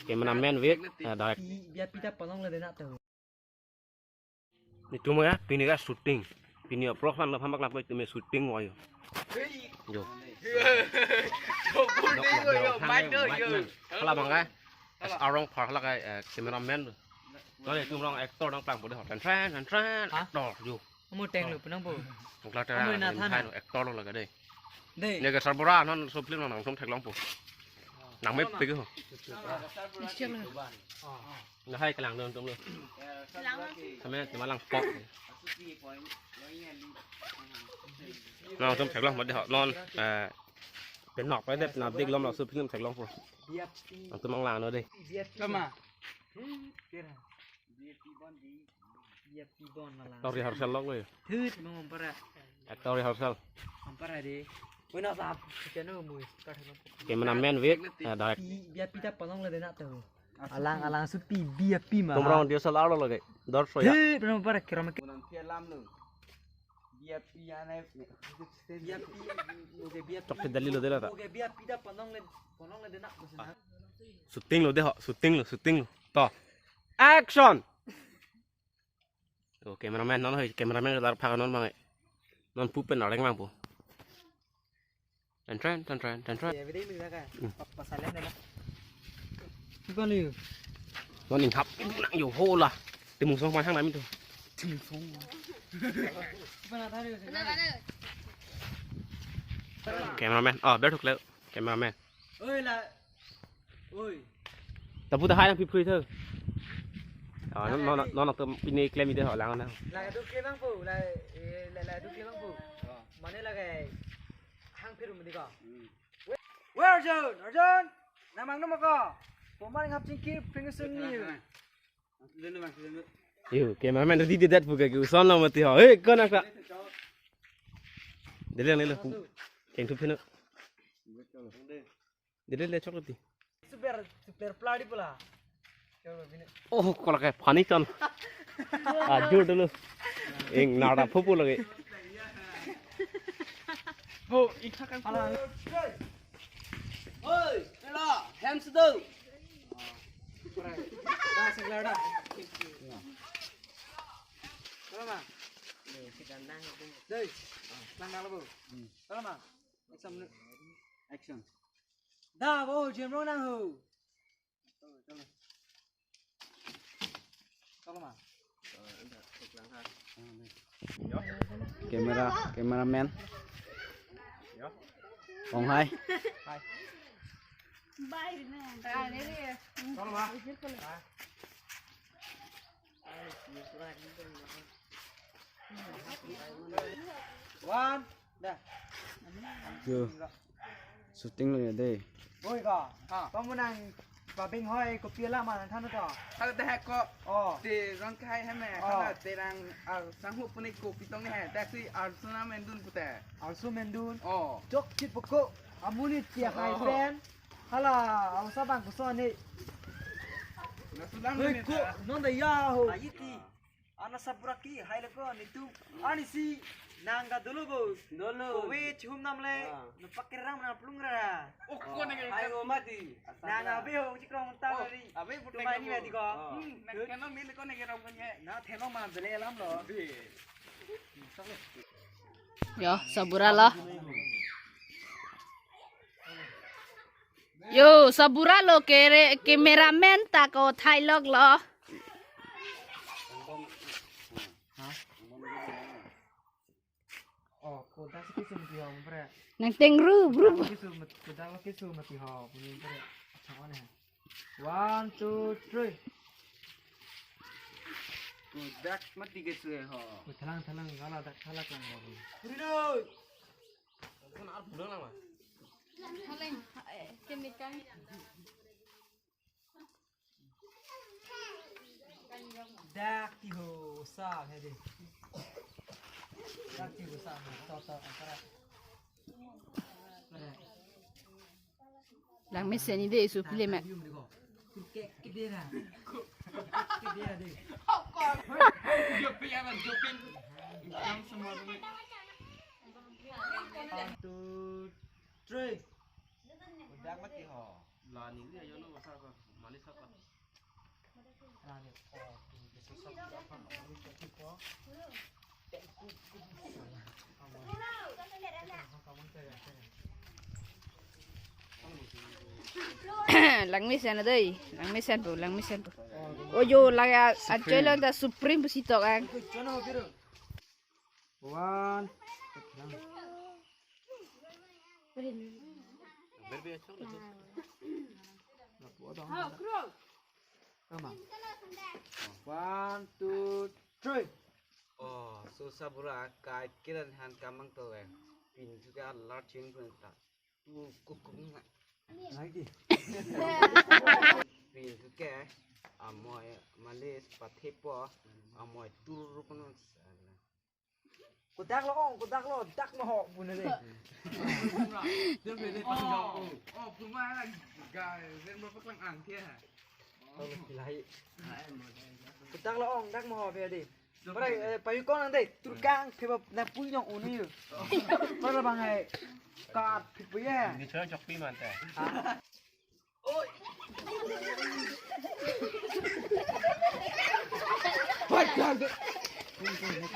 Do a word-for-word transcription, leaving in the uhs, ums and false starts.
Cameraman with, eh, direct. Pi, biar pita palong le dena tu. Netum ya, pini ka shooting. Pini approx man lapham bak lapham netum shooting wa yo. Yo. Yo, yo, yo, yo, yo. Hala bang ka? As arong par hala ka, eh, cameraman. Lalu netum rong actor nangplang pon dei ho. Tren tren, tren tren, hah? Actor yo. Amo teng lo penang po. Actor lo laga dei. Dei. Ne ke sarbura non so film nang thum theklong po. Nang mepik ho. Nang hai kelang dun tum lo. Kami cuma lang pok. Nang thum theklong mati ho non, eh, penok pa dei, penok dik lom lo so film theklong po. Nang tum mang lang no dei. Kama. Biar pi bon malang. Actor rehearsal lok lo ya. Thut mong para. Actor rehearsal. Ampara dei. Wena sap. Kita no mui. Cameraman with, eh, direct. Pi, biar pita palong le dena tu. Alang, alang supi, biar pi ma. Tum rong D S L R lo lagi. Dor so ya. Thut mong para kiram ke. Unang pia lam lo. Biar pi ane. Biar pi, oke, biar pi. Chok ke dali lo dei la ta. Oke, biar pita palong le, palong le dena. Shooting lo dei ho, shooting lo, shooting lo. To. Action. Oh, cameraman non hoi, cameraman lar phak non bang. Non pu pen areng bang pu. Tren tren, tren tren, tren tren. Everything ni ka. Hmm. Pa, pasalan deh lah. Bukan ni. Non inghap nang yo ho la. Timung song panhang nami tu. Timung song. Mana tadi? Cameraman. Oh, biar thuk le. Cameraman. Oi la. Oi. Tapu ta hai nang pipri tho. Ah, non, non, non, non, tum pini klem ide ho lang na. La du klem bang po, la, eh, la, la du klem bang po. Mane la ke hang phirum dei ko. Hmm. We Arjun, Arjun. Namang nama ko. Pomar ngap chingki pringasun ni. Yo, cameraman ready dei dat buka ke uson lo mati ho. Hey, kona ka. Dele nele pu. Keng thup phino. Dele le chok ti. Super, super pladi pula. Oh, kola ke funny ton. Ajur dulu. Ing nada phupu lagi. Ho, ikha kan. Oi, pela, hands do. Dah, segala dah. Tolong, Ma. Dei, lang dalo, Bu. Tolong, Ma. Action. Action. Da, bo, jemrong nang ho. Tolong, tolong. Tolong, Ma. Camera, cameraman. Ong hai. Hai. Bye, man. Tolong, Ma. One, dah. Yo. Shooting lo ya dei. Oi ka. Ha. Kamu nang babing hoi kopi alam ma nang than to. Hala dei ko. Oh. Te rong kai hai me. Oh. Hala te rang, ah, sanghu puni kopi tong hai. Taxi arsu na mendun pute. Arsu mendun. Oh. Chok chit poko. Amonit tia hai pen. Hala, awsa bang kuso ni. Na sulang. Hei, ni ko, ta. Non da ya ho. Ayiti. Ana sabura ke hai le ko netum. Ani si nang ga dolo bo. Dolo. Ko we chum nam le. Ah. No pakirang na plung ra. Oh, ko ne ke. Hai o mati. Nang abe ho chikrong ta ri. Abe put. Tumai ni mati ko. Ah. Hmm, na keno mil ko ne ke rong ko ye. Na theno ma dele lam lo. Yo, sabura lo. Yo, sabura lo kere, cameraman ta ko thailok lo. Oh, kodak si kisum ti hom pre. Nang tengru, bru. Kodak kisum, kodak kisum ti hom, pre. Chang on hai. One, two, three. Kodak mati ke sue ho. Thalang, thalang, gala dak thalak lang ho. Puri doi. Kan ar bulan lang, Mas. Thalang, eh, kemikai. Dak ti ho sa he de. Dak ti ho sa, to, to, angkara. Langmesen ni dei su pile mak. One, two, three. Udah mati ho. La ningri ajono basa ko, mali saka. Langmesen adoi, langmesen po, langmesen po. Ojo lagi anchoi lo ta Supreme pusi tok ang. One. One, two, three. Oh, so sabura kai kiran han kamang to eh. Pintu ke alar ching pun ta. Tu kukung na. Lagi. Pintu ke amoi malis pathepo amoi turu pun. Kodak lo ong, kodak lo, dak mo ho pun le. Dia beli panjang. Oh, oh, puma lang gai, dia mau pelang angke. Tolong pilai. Kodak lo ong, dak mo ho pe di. Pare, eh, payu kon ang dei, turkang, pheba na pui nong uni. Pare bang ai, kat, pui ya. Di chok pi man te. Ha? Oi. Pai kan.